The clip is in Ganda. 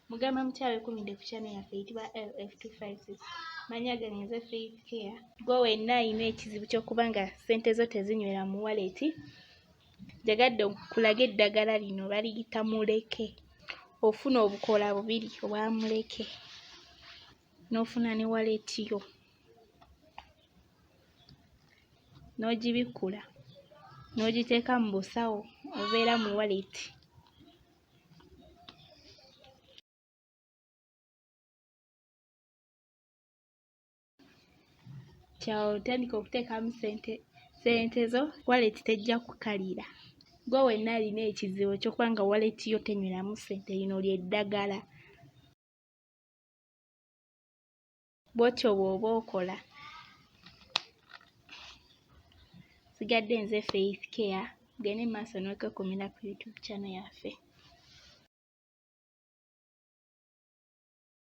Mugamba mutya abekumidde ku channel yaffe eyitibwa LF256. Manya gange nze Faith Care. Gwe wenna alina ekizibu ky'okuba nga ssente zo tezinywera mu wallet, njagadde nkulaga eddagala lino baliyita muleke. Ofuna obukoola bubiri obwa muleke n'ofuna ne wallet yo n'ogibikkula n'ogiteeka mu busawo obubeera mu wallet. Kyawo otandika okuteekamu ssente ssente zo wallet tejja kukalira. Gwe wenna alina ekizibu eky'okuba nga wallet yo tenyweramu ssente lino ly'eddagala. Bw'otyo bw'oba okola. Nsigadde nze Faith Care, mugende mu maaso n'okwekumira ku YouTube channel yaffe.